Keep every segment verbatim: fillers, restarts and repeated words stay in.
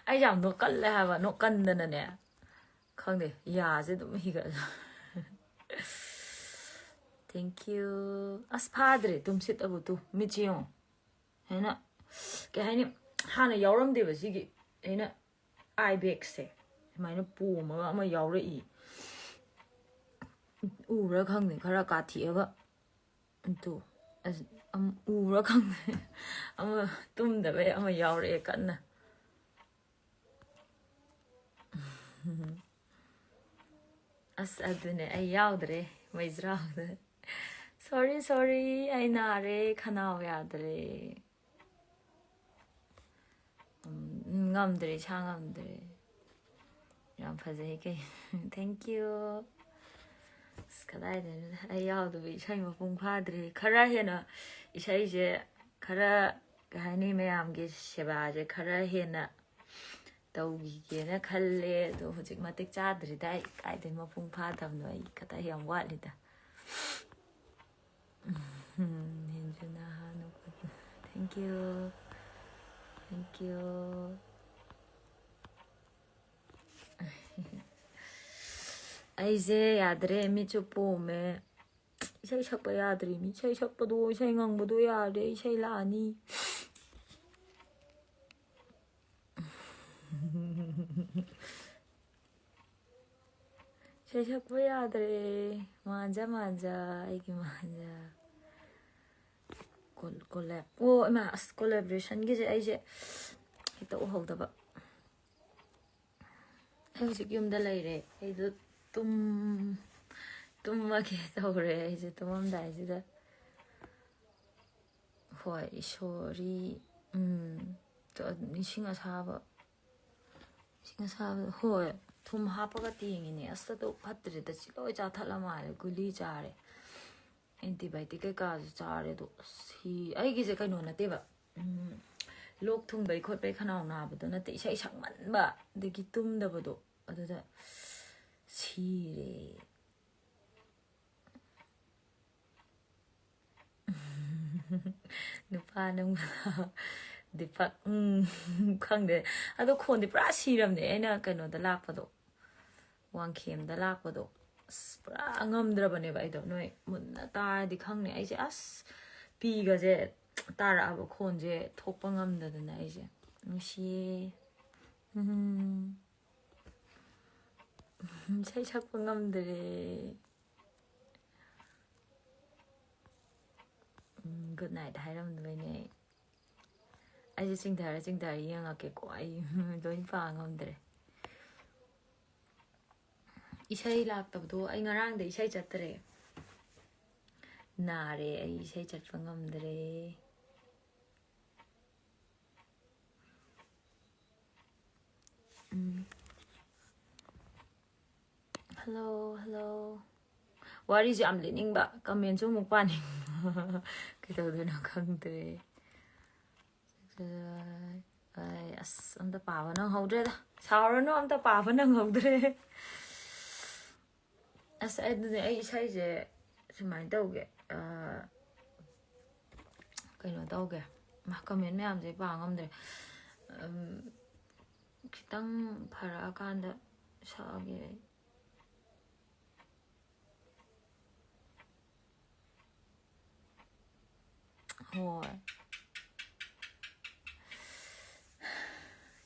ꯑꯩ ꯌꯥꯝ ꯅꯣꯛꯀꯜꯂꯦ ꯍꯥꯏꯕ, ꯅꯣꯛꯀꯟꯗꯅꯅꯦ, ꯈꯪꯗꯦ, ꯌꯥꯁꯦ ꯑꯗꯨꯝ ꯍꯤꯒꯠꯂꯦ꯫ Thank you. ꯑꯁ, ꯐꯥꯗ꯭ꯔꯦ ꯇꯨꯝꯁꯤꯠ ꯑꯕꯨ ꯇꯨ꯫ ꯃꯤꯠꯁꯦ ꯌꯦꯡꯉꯣ꯫ ꯍꯥꯏꯅ, ꯀꯩ ꯍꯥꯏꯅꯤ, ꯍꯥꯟꯅ ꯌꯥꯎꯔꯝꯗꯦꯕ ꯁꯤꯒꯤ꯫ ꯑꯩꯅ eye bagꯁꯦ ꯁꯨꯃꯥꯏꯅ ꯄꯣꯝꯃꯒ ꯑꯃ ꯌꯥꯎꯔꯛꯏ꯫ ꯎꯕ꯭ꯔꯥ ꯈꯪꯗꯦ, ꯈꯔ ꯀꯥꯊꯦꯛꯑꯒ꯫ ꯑꯗꯨ, ꯑꯁ, ꯑꯝ, ꯎꯕ꯭ꯔꯥ ꯈꯪꯗꯦ꯫ ꯑꯃ ꯇꯨꯝꯗꯕꯩ ꯑꯃ ꯌꯥꯎꯔꯛꯑꯦ ꯀꯟꯅ꯫ ꯑꯁ, ꯑꯗꯨꯅꯦ, ꯑꯩ ꯌꯥꯎꯗ꯭ꯔꯦ ꯃꯩꯖ꯭ꯔꯥꯎꯗ꯫ Sorry, sorry, ꯑꯩ ꯅꯥꯔꯦ, ꯈꯅꯥꯎ ꯌꯥꯗ꯭ꯔꯦ꯫ ꯎꯝ, ꯉꯝꯗ꯭ꯔꯦ, ꯏꯁꯥ ꯉꯝꯗ꯭ꯔꯦ꯫ ꯌꯥꯝ ꯐꯖꯩ ꯀꯩ꯫ Thank you. ꯑꯁ, ꯀꯗꯥꯏꯗꯩꯅꯣꯗ, ꯑꯩ ꯌꯥꯎꯗꯕ ꯏꯁꯩ ꯃꯄꯨꯡ ꯐꯥꯗ꯭ꯔꯦ꯫ ꯈꯔ ꯍꯦꯟꯅ ꯏꯁꯩꯁꯦ, ꯈꯔ, ꯀꯩ ꯍꯥꯏꯅꯤ, ꯃꯌꯥꯝꯒꯤ ꯁꯦꯕꯥꯁꯦ ꯈꯔ ꯍꯦꯟꯅ ꯇꯧꯈꯤꯒꯦꯅ ꯈꯜꯂꯦ꯫ ꯑꯗꯣ ꯍꯧꯖꯤꯛ ꯃꯇꯤꯛ ꯆꯥꯗ꯭ꯔꯤꯗ, ꯑꯩ ꯀꯥꯏꯗꯩ ꯃꯄꯨꯡ ꯐꯥꯗꯕꯅꯣ, ꯑꯩ ꯈꯇ ꯌꯥꯝ ꯋꯥꯠꯂꯤꯗ꯫ ꯍꯦꯟꯖꯨꯅ ꯅꯣꯛꯄꯗ꯫ Thank you. Thank you. ꯑꯩꯁꯦ ꯌꯥꯗ꯭ꯔꯦ, ꯃꯤꯠꯁꯨ ꯄꯣꯝꯃꯦ꯫ ꯏꯁꯩ ꯁꯛꯄ ꯌꯥꯗ꯭ꯔꯤ ꯃꯤ꯫ ꯏꯁꯩ ꯁꯛꯄꯗꯣ, ꯏꯁꯩ ꯉꯪꯕꯗꯣ ꯌꯥꯗ꯭ꯔꯦ, ꯏꯁꯩ ꯂꯥꯛꯑꯅꯤ꯫ ꯏꯁꯩ ꯁꯛꯄ ꯌꯥꯗ꯭ꯔꯦ꯫ ꯃꯥꯟꯖ, ꯃꯥꯟꯖ, ꯑꯩꯒꯤ ꯃꯥꯟꯖ꯫ ꯀꯣꯜ-, ꯀꯣꯂꯦꯕ-, ꯑꯣ, ꯏꯃꯥ, ꯑꯁ, collaborationꯒꯤꯁꯦ ꯑꯩꯁꯦ ꯍꯦꯛꯇ ꯎꯍꯧꯗꯕ꯫ ꯑꯩ ꯍꯧꯖꯤꯛ ꯌꯨꯝꯗ ꯂꯩꯔꯦ꯫ ꯑꯩꯗꯣ ꯇꯨꯝ-, ꯇꯨꯝꯃꯒꯦ ꯇꯧꯔꯦ ꯑꯩꯁꯦ ꯇꯨꯝꯃꯝꯗꯥꯏꯁꯤꯗ꯫ ꯍꯣꯏ, ꯏꯁꯣꯔꯤ, ꯎꯝ, ꯇ-, ꯏꯁꯤꯡ ꯑꯁꯥꯕ, ꯏꯁꯤꯡ ꯑꯁꯥꯕ, ꯍꯣꯏ, ꯊꯨꯝ ꯍꯥꯞꯄꯒ ꯇꯦꯡꯉꯤꯅꯦ꯫ ꯑꯁ, ꯑꯗꯣ ꯐꯠꯇ꯭ꯔꯦꯗ, ꯁꯤ ꯂꯣꯏ ꯆꯥꯊꯠꯂ ꯃꯥꯜꯂꯦ, ꯒꯨꯂꯤ ꯆꯥꯔꯦ, antibiotic ꯀꯩꯀꯥꯁꯨ ꯆꯥꯔꯦ꯫ ꯑꯗꯣ ꯑꯁ, ꯁꯤ ꯑꯩꯒꯤꯁꯦ ꯀꯩꯅꯣ ꯅꯠꯇꯦꯕ, ꯎꯝ, ꯂꯣꯛ ꯊꯨꯡꯕꯩ ꯈꯣꯠꯄꯩ ꯈꯅꯥꯎ ꯅꯥꯕꯗꯣ ꯅꯠꯇꯦ, ꯏꯁꯩ ꯁꯛꯃꯟꯕ ꯑꯗꯒꯤ ꯇꯨꯝꯗꯕꯗꯣ, ꯑꯗꯨꯗ ꯁꯤꯔꯦ꯫ ꯅꯨꯄꯥ ꯅꯪꯕꯨ ꯗꯤꯄꯛ, ꯎꯝ, ꯈꯪꯗꯦ꯫ ꯑꯗꯣ ꯈꯣꯟꯗꯤ ꯄꯨꯔꯥ ꯁꯤꯔꯝꯅꯦ ꯑꯩꯅ ꯀꯩꯅꯣꯗ ꯂꯥꯛꯄꯗꯣ, ꯋꯥꯡꯈꯦꯝꯗ ꯂꯥꯛꯄꯗꯣ꯫ ꯑꯁ, ꯄꯨꯔꯥ ꯉꯝꯗ꯭ꯔꯕꯅꯦꯕ ꯑꯩꯗꯣ꯫ ꯅꯣꯏ ꯃꯨꯟꯅ ꯇꯥꯔꯗꯤ ꯈꯪꯅꯤ꯫ ꯑꯩꯁꯦ ꯑꯁ, ꯄꯤꯒꯁꯦ ꯇꯥꯔꯛꯑꯕ, ꯈꯣꯟꯁꯦ ꯊꯣꯛꯄ ꯉꯝꯗꯗꯅ ꯑꯩꯁꯦ ꯅꯨꯡꯁꯤꯌꯦ꯫ ꯎꯝ꯫ ꯏꯁꯩ ꯁꯛꯄ ꯉꯝꯗ꯭ꯔꯦ꯫ ꯎꯝ, good night ꯍꯥꯏꯔꯝꯗꯣꯏꯅꯦ ꯑꯩ꯫ ꯑꯩꯁꯦ ꯆꯤꯡꯊꯔ ꯆꯤꯡꯊꯔ ꯌꯦꯡꯉꯛꯀꯦꯀꯣ꯫ ꯑꯩ ꯂꯣꯏ ꯄꯥ ꯉꯝꯗ꯭ꯔꯦ꯫ ꯏꯁꯩ ꯂꯥꯛꯇꯕꯗꯣ, ꯑꯩ ꯉꯔꯥꯡꯗ ꯏꯁꯩ ꯆꯠꯇ꯭ꯔꯦ꯫ ꯅꯥꯔꯦ, ꯑꯩ ꯏꯁꯩ ꯆꯠꯄ ꯉꯝꯗ꯭ꯔꯦ꯫ ꯎꯝ꯫ Hello, hello. ꯋꯥꯔꯤꯁꯨ ꯌꯥꯝ ꯂꯤꯅꯤꯡꯕ, comment ꯁꯨ ꯑꯃꯨꯛ ꯄꯥꯅꯤꯡꯕ꯫ ꯀꯩꯗꯧꯗꯣꯏꯅꯣ ꯈꯪꯗ꯭ꯔꯦ꯫ ꯑꯩ ꯑꯁ, ꯑꯝꯇ ꯄꯥꯕ ꯅꯪꯍꯧꯗ꯭ꯔꯦꯗ꯫ ꯁꯥꯎꯔꯅꯨ, ꯑꯝꯇ ꯄꯥꯕ ꯅꯪꯍꯧꯗ꯭ꯔꯦ꯫ ꯑꯁ, ꯑꯗꯨꯅꯦ, ꯑꯩ ꯏꯁꯩꯁꯦ ꯁꯨꯃꯥꯏꯅ ꯇꯧꯒꯦ, ꯑ, ꯀꯩꯅꯣ ꯇꯧꯒꯦ꯫ ꯃꯥ, comment ꯃꯌꯥꯝꯁꯦ ꯄꯥ ꯉꯝꯗ꯭ꯔꯦ꯫ ꯎꯝ, ꯈꯤꯇꯪ ꯐꯔꯛꯑꯀꯥꯟꯗ ꯁꯛꯑꯒꯦ ꯑꯩ꯫ ꯍꯣꯏ꯫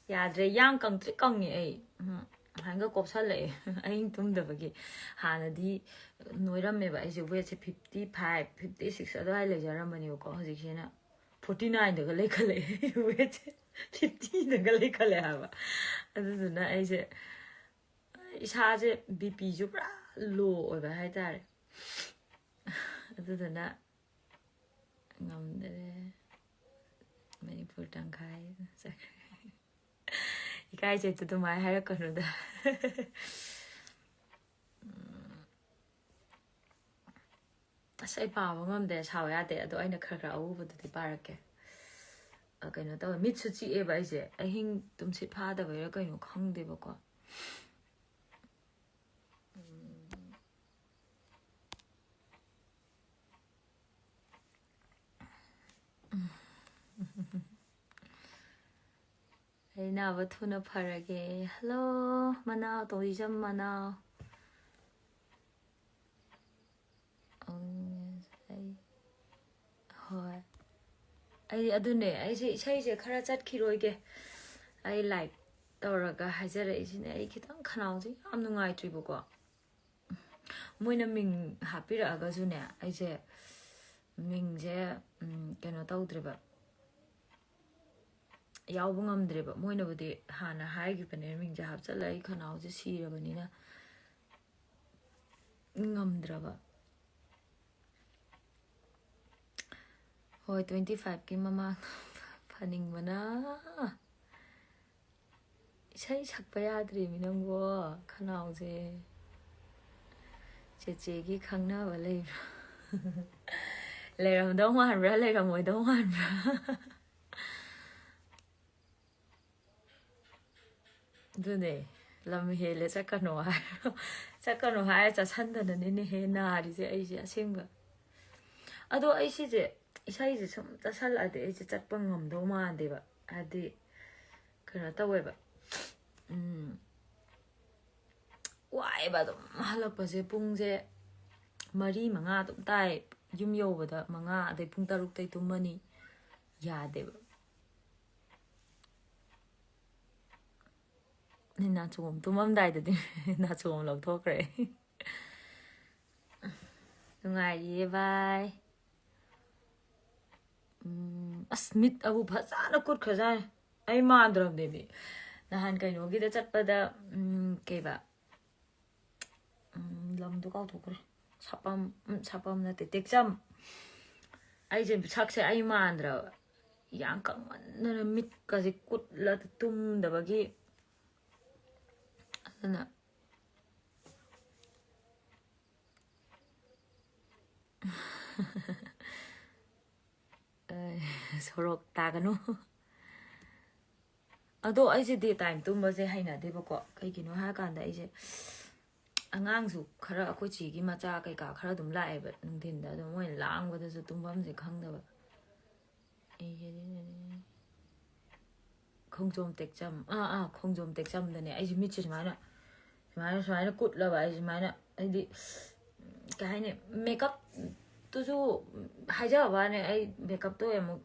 ꯌꯥꯗ꯭ꯔꯦ, ꯌꯥꯡ ꯀꯪꯇ꯭ꯔꯤꯛ ꯀꯪꯉꯦ ꯑꯩ꯫ ꯎꯝ, ꯍꯥꯏꯅꯒ ꯀꯣꯞꯁꯜꯂꯛꯑꯦ꯫ ꯑꯍꯤꯡ ꯇꯨꯝꯗꯕꯒꯤ꯫ ꯍꯥꯟꯅꯗꯤ ꯅꯣꯏꯔꯝꯃꯦꯕ ꯑꯩꯁꯦ, weight ꯁꯦ fifty five, fifty six ꯑꯗꯨꯋꯥꯏ ꯂꯩꯖꯔꯝꯕꯅꯦꯕꯀꯣ꯫ ꯍꯧꯖꯤꯛꯁꯤꯅ forty nine ꯗꯒ ꯂꯩꯈꯠꯂꯛꯑꯦ꯫ Weight ꯁꯦ fifty ꯗꯒ ꯂꯩꯈꯠꯂꯛꯑꯦ ꯍꯥꯏꯕ꯫ ꯑꯗꯨꯗꯨꯅ ꯑꯩꯁꯦ ꯏꯁꯥꯁꯦ BP ꯁꯨ ꯄꯨꯔꯥ low ꯑꯣꯏꯕ ꯍꯥꯏꯇꯥꯔꯦ꯫ ꯑꯗꯨꯗꯨꯅ ꯉꯝꯗ꯭ꯔꯦ꯫ ꯃꯅꯤꯄꯨꯔ ꯇꯪꯈꯥꯏ ꯆꯠꯈ꯭ꯔꯦ꯫ ꯏꯀꯥꯏꯖꯩꯗ, ꯑꯗꯨꯃꯥꯏꯅ ꯍꯥꯏꯔꯛꯀꯅꯨꯗ꯫ ꯎꯝ꯫ ꯑꯁ, ꯑꯩ ꯄꯥꯕ ꯉꯝꯗꯦ, ꯁꯥꯎ ꯌꯥꯗꯦ꯫ ꯑꯗꯣ ꯑꯩꯅ ꯈꯔ ꯈꯔ ꯑꯎꯕꯗꯨꯗꯤ ꯄꯥꯔꯛꯀꯦ꯫ ꯑ, ꯀꯩꯅꯣ ꯇꯧꯋꯦ, ꯃꯤꯠꯁꯨ ꯆꯤꯛꯑꯦꯕ ꯑꯩꯁꯦ꯫ ꯑꯍꯤꯡ ꯇꯨꯝꯁꯤꯠ ꯐꯥꯗꯕꯩꯔꯥ ꯀꯩꯅꯣ ꯈꯪꯗꯦꯕꯀꯣ꯫ ꯎꯝ꯫ ꯑꯩ ꯅꯥꯕ ꯊꯨꯅ ꯐꯔꯒꯦ꯫ ꯍꯜꯂꯣ, ꯃꯅꯥꯎ, ꯇꯧꯔꯤꯖꯝ ꯃꯅꯥꯎ꯫ ꯎꯝ, ꯑꯩ, ꯍꯣꯏ꯫ ꯑꯩ ꯑꯗꯨꯅꯦ, ꯑꯩꯁꯦ ꯏꯁꯩꯁꯦ ꯈꯔ ꯆꯠꯈꯤꯔꯣꯏꯒꯦ꯫ ꯑꯩ ꯂꯥꯏꯛ ꯇꯧꯔꯒ ꯍꯥꯏꯖꯔꯛꯏꯁꯤꯅꯦ꯫ ꯑꯩ ꯈꯤꯇꯪ ꯈꯅꯥꯎꯁꯦ ꯌꯥꯝ ꯅꯨꯡꯉꯥꯏꯇ꯭ꯔꯤꯕꯀꯣ꯫ ꯃꯣꯏꯅ ꯃꯤꯡ ꯍꯥꯞꯄꯤꯔꯛꯑꯒꯁꯨꯅꯦ, ꯑꯩꯁꯦ ꯃꯤꯡꯁꯦ, ꯎꯝ, ꯀꯩꯅꯣ ꯇꯧꯗ꯭ꯔꯦꯕ, ꯌꯥꯎꯕ ꯉꯝꯗ꯭ꯔꯦꯕ꯫ ꯃꯣꯏꯅꯕꯨꯗꯤ ꯍꯥꯟꯅ ꯍꯥꯏꯈꯤꯕꯅꯦ, ꯃꯤꯡꯁꯦ ꯍꯥꯞꯆꯤꯜꯂ ꯑꯩ ꯈꯅꯥꯎꯁꯦ ꯁꯤꯔꯕꯅꯤꯅ ꯉꯝꯗ꯭ꯔꯕ꯫ ꯍꯣꯏ, twenty five ꯀꯤ ꯃꯃꯥꯡ ꯐꯅꯤꯡꯕꯅ꯫ ꯏꯁꯩ ꯁꯛꯄ ꯌꯥꯗ꯭ꯔꯦꯃꯤ ꯅꯪꯕꯣ, ꯈꯅꯥꯎꯁꯦ꯫ ꯆꯦꯆꯦꯒꯤ ꯈꯪꯅꯕ ꯂꯩꯕ꯭ꯔꯥ? ꯂꯩꯔꯝꯗꯧ ꯃꯥꯟꯕ꯭ꯔꯥ, ꯂꯩꯔꯝꯃꯣꯏꯗꯧ ꯃꯥꯟꯕ꯭ꯔꯥ? ꯑꯗꯨꯅꯦ, ꯂꯝ ꯍꯦꯜꯂꯦ ꯆꯠꯀꯅꯣ ꯍꯥꯏꯔꯣ꯫ ꯆꯠꯀꯅꯣ ꯍꯥꯏꯔ ꯆꯠꯁꯟꯗꯅꯅꯤꯅꯦꯍꯦ ꯅꯥꯔꯤꯁꯦ ꯑꯩꯁꯦ ꯑꯁꯦꯡꯕ꯫ ꯑꯗꯣ ꯑꯩ ꯁꯤꯁꯦ, ꯏꯁꯩꯁꯦ ꯁꯨꯝ ꯆꯠꯁꯜꯂꯛꯑꯗꯤ ꯑꯩꯁꯦ ꯆꯠꯄ ꯉꯝꯗꯧ ꯃꯥꯟꯗꯦꯕ꯫ ꯍꯥꯏꯗꯤ, ꯀꯩꯅꯣ ꯇꯧꯋꯦꯕ, ꯎꯝ, ꯋꯥꯏꯑꯦꯕ꯫ ꯑꯗꯨꯝ ꯍꯜꯂꯛꯄꯁꯦ ꯄꯨꯡꯁꯦ ꯃꯔꯤ, ꯃꯉꯥ ꯑꯗꯨꯝ ꯇꯥꯏ꯫ ꯌꯨꯝ ꯌꯧꯕꯗ ꯃꯉꯥ, ꯑꯗꯩ ꯄꯨꯡ ꯇꯔꯨꯛꯇꯩ ꯇꯨꯝꯃꯅꯤ꯫ ꯌꯥꯗꯦꯕ꯫ ꯅꯥꯆꯣꯝ ꯇꯨꯝꯃꯝꯗꯥꯏꯗꯗꯤ ꯅꯥꯆꯣꯝ ꯂꯧꯊꯣꯛꯈ꯭ꯔꯦ꯫ ꯅꯨꯡꯉꯥꯏꯔꯤꯌꯦ ꯚꯥꯏ꯫ ꯎꯝ, ꯑꯁ, ꯃꯤꯠ ꯑꯕꯨ ꯐꯖꯅ ꯀꯨꯠꯈ꯭ꯔꯖꯥꯠꯅꯤ꯫ ꯑꯩ ꯃꯥꯟꯗ꯭ꯔꯕꯅꯦꯃꯤ꯫ ꯅꯍꯥꯟ ꯀꯩꯅꯣꯒꯤꯗ ꯆꯠꯄꯗ, ꯎꯝ, ꯀꯩꯕ, ꯎꯝ, ꯂꯝꯗꯣ ꯀꯥꯎꯊꯣꯛꯈ꯭ꯔꯦ꯫ ꯁꯥꯄꯝ, ꯎꯝ, ꯁꯥꯄꯝ ꯅꯠꯇꯦ, ꯇꯦꯛꯆꯝ꯫ ꯑꯩꯁꯦ ꯁꯛꯁꯦ ꯑꯩ ꯃꯥꯟꯗ꯭ꯔꯕ꯫ ꯌꯥꯝ ꯀꯪꯃꯟꯗꯅ ꯃꯤꯠꯀꯁꯦ ꯀꯨꯠꯂ ꯇꯨꯝꯗꯕꯒꯤ꯫ ꯑꯗꯨꯅ ꯑꯦ, ꯁꯣꯔꯣꯛ ꯇꯥꯒꯅꯨ꯫ ꯑꯗꯣ ꯑꯩꯁꯦ ꯗꯦ ꯇꯥꯏꯝ ꯇꯨꯝꯕꯁꯦ ꯍꯩꯅꯗꯦꯕꯀꯣ꯫ ꯀꯩꯒꯤꯅꯣ ꯍꯥꯏꯔꯀꯥꯟꯗ ꯑꯩꯁꯦ ꯑꯉꯥꯡꯁꯨ ꯈꯔ, ꯑꯩꯈꯣꯏ ꯆꯦꯒꯤ ꯃꯆꯥ ꯀꯩꯀꯥ ꯈꯔ ꯑꯗꯨꯝ ꯂꯥꯛꯑꯦꯕ ꯅꯨꯡꯊꯤꯟꯗ꯫ ꯑꯗꯣ ꯃꯣꯏꯅ ꯂꯥꯡꯕꯗꯁꯨ ꯇꯨꯝꯐꯝꯁꯦ ꯈꯪꯗꯕ꯫ ꯑꯩꯁꯦ ꯈꯣꯡꯖꯣꯝ ꯇꯦꯛꯆꯝ, ꯑꯥ, ꯑꯥ, ꯈꯣꯡꯖꯣꯝ ꯇꯦꯛꯆꯝꯗꯅꯦ ꯑꯩꯁꯦ ꯃꯤꯠꯁꯦ ꯁꯨꯃꯥꯏꯅ, ꯁꯨꯃꯥꯏꯅ, ꯁꯨꯃꯥꯏꯅ ꯀꯨꯠꯂꯕ, ꯑꯩ ꯁꯨꯃꯥꯏꯅ, ꯍꯥꯏꯗꯤ, ꯀꯩ ꯍꯥꯏꯅꯤ, ꯃꯦꯀꯞꯇꯨꯁꯨ ꯍꯥꯏꯖꯕ ꯋꯥꯅꯦ, ꯑꯩ ꯃꯦꯀꯞꯇꯣ ꯑꯃꯨꯛ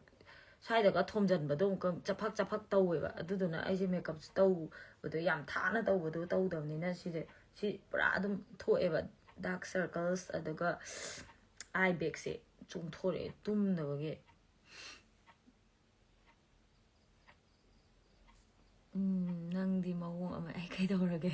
ꯁ꯭ꯋꯥꯏꯗꯒ ꯊꯣꯝꯖꯤꯟꯕꯗꯣ ꯑꯃꯨꯛꯀ ꯆꯐꯛ ꯆꯐꯛ ꯇꯧꯋꯦꯕ꯫ ꯑꯗꯨꯗꯨꯅ ꯑꯩꯁꯦ ꯃꯦꯀꯞꯁꯦ ꯇꯧꯕꯗꯣ, ꯌꯥꯝ ꯊꯥꯅ ꯇꯧꯕꯗꯣ ꯇꯧꯗꯕꯅꯤꯅ, ꯁꯤꯁꯦ, ꯁꯤ ꯄꯨꯔꯥ ꯑꯗꯨꯝ ꯊꯣꯛꯑꯦꯕ, ꯗꯥꯔꯛ ꯁꯔꯀꯜꯁ, ꯑꯗꯨꯒ ꯑꯥꯏ ꯕꯦꯒꯁꯦ ꯆꯣꯡꯊꯣꯔꯛꯑꯦ ꯇꯨꯝꯗꯕꯒꯤ꯫ ꯎꯝ, ꯅꯪꯗꯤ ꯃꯑꯣꯡ ꯑꯃ, ꯑꯩ ꯀꯩꯗꯧꯔꯒꯦ?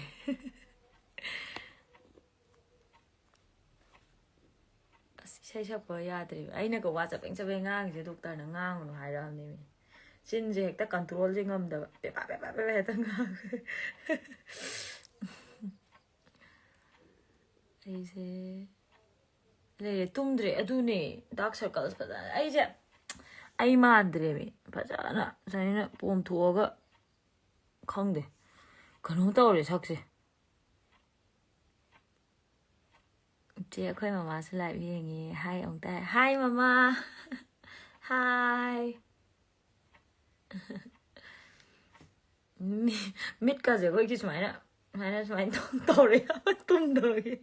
ꯑꯁ, ꯏꯁꯩ ꯁꯛꯄ ꯌꯥꯗ꯭ꯔꯤꯕ꯫ ꯑꯩꯅꯒ ꯋꯥ ꯆꯕꯦꯡ ꯆꯕꯦꯡ ꯉꯥꯡꯉꯤꯁꯦ ꯗꯣꯛꯇꯔꯅ ꯉꯥꯡꯒꯅꯨ ꯍꯥꯏꯔꯛꯑꯕꯅꯦꯃꯤ꯫ ꯆꯤꯟꯁꯦ ꯍꯦꯛꯇ ꯀꯟꯇ꯭ꯔꯣꯜꯁꯦ ꯉꯝꯗꯕ꯫ ꯄꯦꯄꯥ, ꯄꯦꯄꯥ, ꯄꯦꯄꯥ ꯍꯦꯛꯇ ꯉꯥꯡꯉꯦ꯫ ꯑꯩꯁꯦ ꯂꯩꯔꯦ, ꯇꯨꯝꯗ꯭ꯔꯦ꯫ ꯑꯗꯨꯅꯦ, ꯗꯥꯔꯛ ꯁꯔꯀꯜꯁ ꯐꯖꯅ꯫ ꯑꯩꯁꯦ, ꯑꯩ ꯃꯥꯟꯗ꯭ꯔꯦꯃꯤ꯫ ꯐꯖꯅ ꯁꯨꯃꯥꯏꯅ ꯄꯣꯝꯊꯣꯛꯑꯒ, ꯈꯪꯗꯦ, ꯀꯩꯅꯣꯝ ꯇꯧꯔꯦ ꯁꯛꯁꯦ꯫ ꯏꯆꯦ, ꯑꯩꯈꯣꯏ ꯃꯃꯥꯁꯨ ꯂꯥꯏꯚ ꯌꯦꯡꯉꯤ꯫ ꯍꯥꯏ ꯑꯃꯨꯛꯇ ꯍꯥꯏ꯫ ꯍꯥꯏ, ꯃꯃꯥ꯫ ꯍꯥꯏ꯫ ꯃꯤ-, ꯃꯤꯠꯀꯁꯦ ꯑꯩꯈꯣꯏꯒꯤ ꯁꯨꯃꯥꯏꯅ, ꯁꯨꯃꯥꯏꯅ, ꯁꯨꯃꯥꯏꯅ ꯇꯧ-, ꯇꯧꯔꯦ ꯇꯨꯝꯗꯕꯒꯤ꯫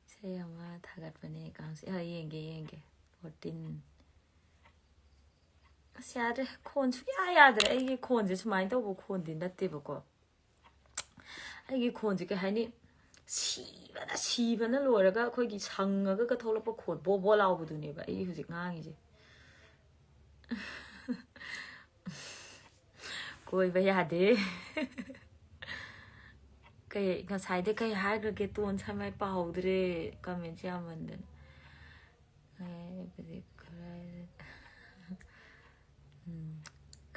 ꯏꯁꯩ ꯑꯃ ꯊꯥꯒꯠꯄꯅꯦ ꯑꯦꯀꯥꯎꯟꯁꯦ꯫ ꯑ, ꯌꯦꯡꯒꯦ, ꯌꯦꯡꯒꯦ꯫ ꯐꯣꯔꯇꯤꯟ꯫ ꯑꯁ, ꯌꯥꯗ꯭ꯔꯦ꯫ ꯈꯣꯟ ꯁꯨꯡꯌꯥ ꯌꯥꯗ꯭ꯔꯦ꯫ ꯑꯩꯒꯤ ꯈꯣꯟꯁꯦ ꯁꯨꯃꯥꯏꯅ ꯇꯧꯕ ꯈꯣꯟꯗꯤ ꯅꯠꯇꯦꯕꯀꯣ꯫ ꯑꯩꯒꯤ ꯈꯣꯟꯁꯦ ꯀꯩ ꯍꯥꯏꯅꯤ? ꯁꯤꯕꯅ, ꯁꯤꯕꯅ ꯂꯣꯏꯔꯒ ꯑꯩꯈꯣꯏꯒꯤ ꯁꯪꯉꯒꯒ ꯊꯣꯛꯂꯛꯄ ꯈꯣꯟ ꯕꯣ ꯕꯣ ꯂꯥꯎꯕꯗꯨꯅꯦꯕ ꯑꯩ ꯍꯧꯖꯤꯛ ꯉꯥꯡꯉꯤꯁꯦ꯫ ꯀꯣꯏꯕ ꯌꯥꯗꯦ꯫ ꯀꯩ, ꯉꯁꯥꯏꯗꯩ ꯀꯩ ꯍꯥꯏꯈ꯭ꯔꯒꯦ? ꯇꯣꯟ ꯁꯝꯃꯥꯏ ꯄꯥꯍꯧꯗ꯭ꯔꯦ꯫ ꯀꯃꯦꯟꯁꯦ ꯌꯥꯝꯃꯟꯗꯅ꯫ ꯑꯦ, ꯑꯗꯨꯗꯤ ꯈꯔ, ꯎꯝ,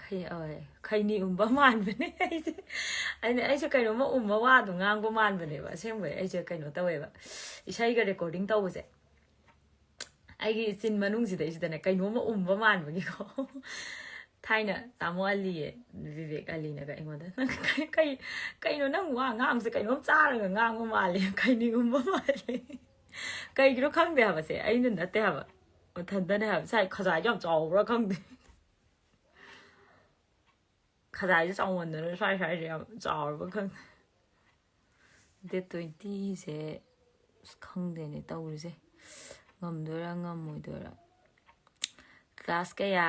ꯈꯩ-, ꯑꯣꯏ, ꯈꯩꯅꯤ ꯎꯝꯕ ꯃꯥꯟꯕꯅꯦ ꯑꯩꯁꯦ꯫ ꯑꯩꯅ, ꯑꯩꯁꯦ ꯀꯩꯅꯣꯝꯃ ꯎꯝꯕ ꯋꯥꯗꯣ ꯉꯥꯡꯕ ꯃꯥꯟꯕꯅꯦꯕ꯫ ꯑꯁꯦꯡꯕꯩ ꯑꯩꯁꯦ ꯀꯩꯅꯣ ꯇꯧꯋꯦꯕ, ꯏꯁꯩꯒ ꯔꯦꯀꯣꯔꯗꯤꯡ ꯇꯧꯕꯁꯦ꯫ ꯑꯩꯒꯤ ꯆꯤꯟ ꯃꯅꯨꯡꯁꯤꯗꯩꯁꯤꯗꯅꯦ ꯀꯩꯅꯣꯝꯃ ꯎꯝꯕ ꯃꯥꯟꯕꯒꯤꯀꯣ꯫ ꯊꯥꯏꯅ ꯇꯥꯃꯣ ꯑꯂꯤꯌꯦ, ꯕꯤꯕꯦꯛ ꯑꯂꯤꯅꯒ ꯑꯩꯉꯣꯟꯗ, "ꯅꯪ ꯀꯩ, ꯀꯩ, ꯀꯩꯅꯣ ꯅꯪ ꯋꯥ ꯉꯥꯡꯕꯁꯦ ꯀꯩꯅꯣꯝ ꯆꯥꯔꯒ ꯉꯥꯡꯕ ꯃꯥꯜꯂꯦ, ꯈꯩꯅꯤ ꯎꯝꯕ ꯃꯥꯜꯂꯦ"꯫ ꯀꯩꯒꯤꯅꯣ ꯈꯪꯗꯦ ꯍꯥꯏꯕꯁꯦ, ꯑꯩꯅ ꯅꯠꯇꯦ ꯍꯥꯏꯕ꯫ ꯃꯊꯟꯇꯅꯦ ꯍꯥꯏꯕ꯫ ꯁꯥꯏ ꯈꯖꯥꯏꯁꯦ ꯌꯥꯝ ꯆꯥꯎꯕ꯭ꯔꯥ ꯈꯪꯗꯦ꯫ ꯈꯖꯥꯏꯁꯦ ꯆꯥꯎꯃꯟꯗꯅ ꯁ꯭ꯋꯥꯏ ꯁ꯭ꯋꯥꯏꯁꯦ ꯌꯥꯝ ꯆꯥꯎꯔꯕ ꯈꯪꯗꯦ꯫ ꯗꯦꯠ ꯇ꯭ꯋꯦꯟꯇꯤꯁꯦ ꯑꯁ ꯈꯪꯗꯦꯅꯦ ꯇꯧꯔꯤꯁꯦ꯫ ꯉꯝꯗꯣꯏꯔꯥ ꯉꯝꯃꯣꯏꯗꯣꯏꯔꯥ? ꯀ꯭ꯂꯥꯁ ꯀꯌꯥ?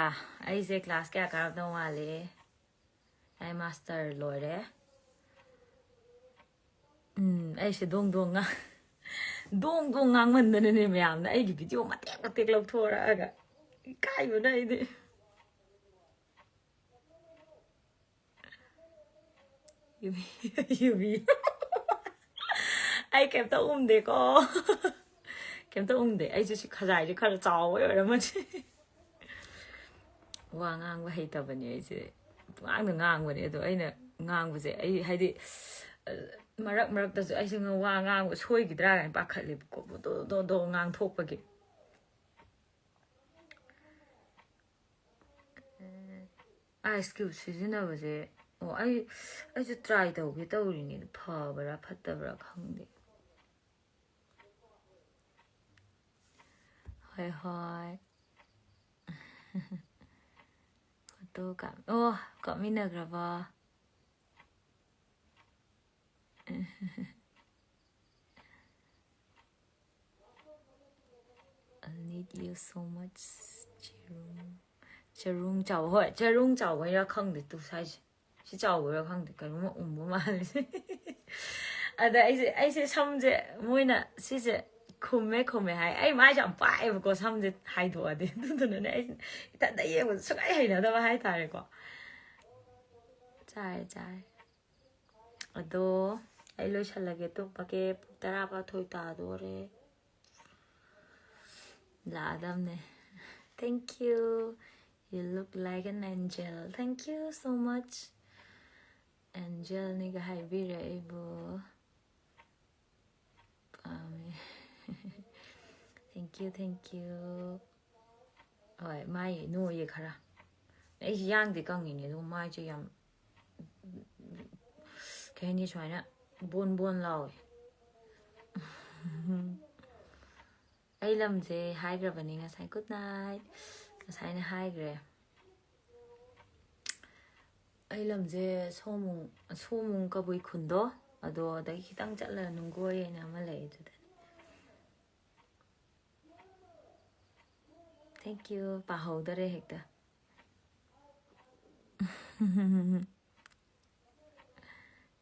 ꯑꯩꯁꯦ ꯀ꯭ꯂꯥꯁ ꯀꯌꯥ ꯀꯥꯔꯛꯇꯧ ꯃꯥꯜꯂꯦ? ꯑꯩ ꯃꯥꯁꯇꯔ ꯂꯣꯏꯔꯦ꯫ ꯎꯝ, ꯑꯩꯁꯦ ꯗꯣꯡ ꯗꯣꯡ ꯉꯥꯡ-, ꯗꯣꯡ ꯗꯣꯡ ꯉꯥꯡꯃꯟꯗꯅꯅꯦ ꯃꯌꯥꯝꯅ ꯑꯩꯒꯤ ꯚꯤꯗꯤꯑꯣ ꯃꯇꯦꯛ ꯃꯇꯦꯛ ꯂꯧꯊꯣꯔꯛꯑꯒ ꯏꯀꯥꯏꯕꯅ ꯑꯩꯗꯤ꯫ ꯌꯨꯕꯤ, ꯌꯨꯕꯤ꯫ ꯑꯩ ꯀꯩꯝꯇ ꯎꯝꯗꯦꯀꯣ꯫ ꯀꯩꯝꯇ ꯎꯝꯗꯦ꯫ ꯑꯩꯁꯦ ꯁꯤ ꯈꯖꯥꯏꯁꯦ ꯈꯔ ꯆꯥꯎꯕ ꯑꯣꯏꯔꯝꯃꯅꯤ꯫ ꯋꯥ ꯉꯥꯡꯕ ꯍꯩꯇꯕꯅꯦ ꯑꯩꯁꯦ꯫ ꯄꯉꯥꯡꯗ ꯉꯥꯡꯕꯅꯦ꯫ ꯑꯗꯣ ꯑꯩꯅ ꯉꯥꯡꯕꯁꯦ ꯑꯩ ꯍꯥꯏꯗꯤ, ꯑ, ꯃꯔꯛ ꯃꯔꯛꯇꯁꯨ ꯑꯩꯁꯦ ꯋꯥ ꯉꯥꯡꯕ ꯁꯣꯏꯈꯤꯗ꯭ꯔꯥ ꯀꯥꯏꯅ ꯄꯥꯈꯠꯂꯦꯕꯀꯣ꯫ ꯗꯣ, ꯗꯣ, ꯗꯣ ꯉꯥꯡꯊꯣꯛꯄꯒꯤ꯫ ꯑꯥꯏꯁ ꯀ꯭ꯌꯨꯕ ꯁꯤꯖꯤꯟꯅꯕꯁꯦ, ꯑꯣ, ꯑꯩ, ꯑꯩꯁꯨ ꯇ꯭ꯔꯥꯏ ꯇꯧꯒꯦ ꯇꯧꯔꯤꯅꯦ꯫ ꯑꯗꯨ ꯐꯕ꯭ꯔꯥ ꯐꯠꯇꯕ꯭ꯔꯥ ꯈꯪꯗꯦ꯫ ꯍꯣꯏ, ꯍꯣꯏ꯫ ꯐꯣꯇꯣ ꯀꯥꯞ-, ꯑꯣ, ꯀꯥꯞꯃꯤꯟꯅꯈ꯭ꯔꯕ? I need you so much, ꯆꯦꯔꯨꯡ꯫ ꯆꯦꯔꯨꯡ ꯆꯥꯎꯕ꯫ ꯍꯣꯏ, ꯆꯦꯔꯨꯡ ꯆꯥꯎꯕꯩꯔꯥ ꯈꯪꯗꯦ ꯇꯨ ꯁ꯭ꯋꯥꯏꯁꯦ꯫ ꯁꯤ ꯆꯥꯎꯕꯩꯔꯥ ꯈꯪꯗꯦ, ꯀꯩꯅꯣꯝꯃ ꯎꯝꯕ ꯃꯥꯜꯂꯦ꯫ ꯑꯗ ꯑꯩꯁꯦ, ꯑꯩꯁꯦ ꯁꯝꯁꯦ ꯃꯣꯏꯅ ꯁꯤꯁꯦ ꯈꯨꯝꯃꯦ, ꯈꯨꯝꯃꯦ ꯍꯥꯏ꯫ ꯑꯩ ꯃꯥꯏꯁꯦ ꯌꯥꯝ ꯄꯥꯛꯑꯦꯕꯀꯣ ꯁꯝꯁꯦ ꯍꯥꯏꯗꯣꯛꯑꯗꯤ꯫ ꯑꯗꯨꯗꯨꯅꯅꯦ ꯑꯩꯁꯦ ꯏꯊꯟꯇ ꯌꯦꯡꯕꯗ ꯁꯨꯡꯍꯩ ꯍꯩꯅꯗꯕ ꯍꯥꯏꯇꯥꯔꯦꯀꯣ꯫ ꯆꯥꯔꯦ, ꯆꯥꯔꯦ꯫ ꯑꯗꯣ ꯑꯩ ꯂꯣꯏꯁꯜꯂꯒꯦ, ꯇꯨꯝꯃꯒꯦ꯫ ꯄꯨꯡ ꯇꯔꯥꯃꯥꯊꯣꯏ ꯇꯥꯗꯣꯔꯦ꯫ ꯂꯥꯛꯑꯗꯝꯅꯦ꯫ Thank you. You look like an angel. Thank you so much. ꯑꯦꯟꯖꯦꯜꯅꯤꯒ ꯍꯥꯏꯕꯤꯔꯦ ꯑꯩꯕꯨ꯫ ꯄꯥꯝꯃꯦ꯫ Thank you, thank you. ꯍꯣꯏ, ꯃꯥꯏ ꯅꯣꯏꯌꯦ ꯈꯔ꯫ ꯑꯩꯁꯦ ꯌꯥꯡꯗꯤ ꯀꯪꯉꯤꯅꯦ, ꯑꯗꯨꯒ ꯃꯥꯏꯁꯦ ꯌꯥꯝ, ꯀꯩ ꯍꯥꯏꯅꯤ, ꯁꯨꯃꯥꯏꯅ ꯕꯣꯟ ꯕꯣꯟ ꯂꯥꯎꯋꯦ꯫ ꯑꯩ ꯂꯝꯁꯦ ꯍꯥꯏꯈ꯭ꯔꯕꯅꯤ ꯉꯁꯥꯏ꯫ Good night. ꯉꯁꯥꯏꯅ ꯍꯥꯏꯈ꯭ꯔꯦ꯫ ꯑꯩ ꯂꯝꯁꯦ ꯁꯣꯃꯨꯡ, ꯁꯣꯃꯨꯡ ꯀꯕꯨꯏ ꯈꯨꯟꯗꯣ, ꯑꯗꯣ ꯑꯗꯒꯤ ꯈꯤꯇꯪ ꯆꯠꯂꯒ ꯅꯨꯡꯒꯣꯏ ꯍꯥꯏꯅ ꯑꯃ ꯂꯩ, ꯑꯗꯨꯗꯅꯤ꯫ Thank you. ꯄꯥꯍꯧꯗꯔꯦ ꯍꯦꯛꯇ꯫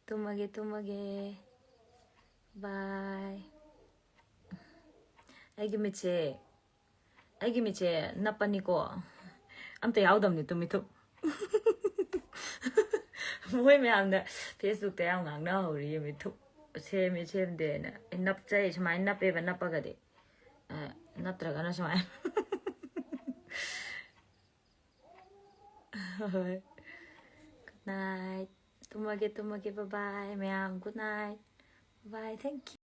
ꯇꯨꯝꯃꯒꯦ, ꯇꯨꯝꯃꯒꯦ꯫ Bye. ꯑꯩꯒꯤ ꯃꯤꯠꯁꯦ, ꯑꯩꯒꯤ ꯃꯤꯠꯁꯦ ꯅꯞꯄꯅꯤꯀꯣ꯫ ꯑꯝꯇ ꯌꯥꯎꯗꯕꯅꯤ ꯇꯨꯝꯃꯤꯊꯨꯞ꯫ ꯃꯣꯏ ꯃꯌꯥꯝꯅ Facebookꯇ ꯌꯥꯝ ꯉꯥꯡꯅꯍꯧꯔꯤ, ꯃꯤꯠꯊꯨꯞ ꯁꯦꯝꯃꯦ ꯁꯦꯝꯗꯦꯅ꯫ ꯑꯩ ꯅꯞꯆꯩ, ꯁꯨꯃꯥꯏꯅ ꯅꯞꯄꯦꯕ, ꯅꯞꯄꯒꯗꯤ꯫ ꯑ, ꯅꯠꯇ꯭ꯔꯒꯅ ꯁꯨꯃꯥꯏꯅ꯫ ꯍꯣꯏ꯫ Good night. ꯇꯨꯝꯃꯒꯦ, ꯇꯨꯝꯃꯒꯦ꯫ Bye bye, ꯃꯌꯥꯝ꯫ Good night. Bye. Thank you.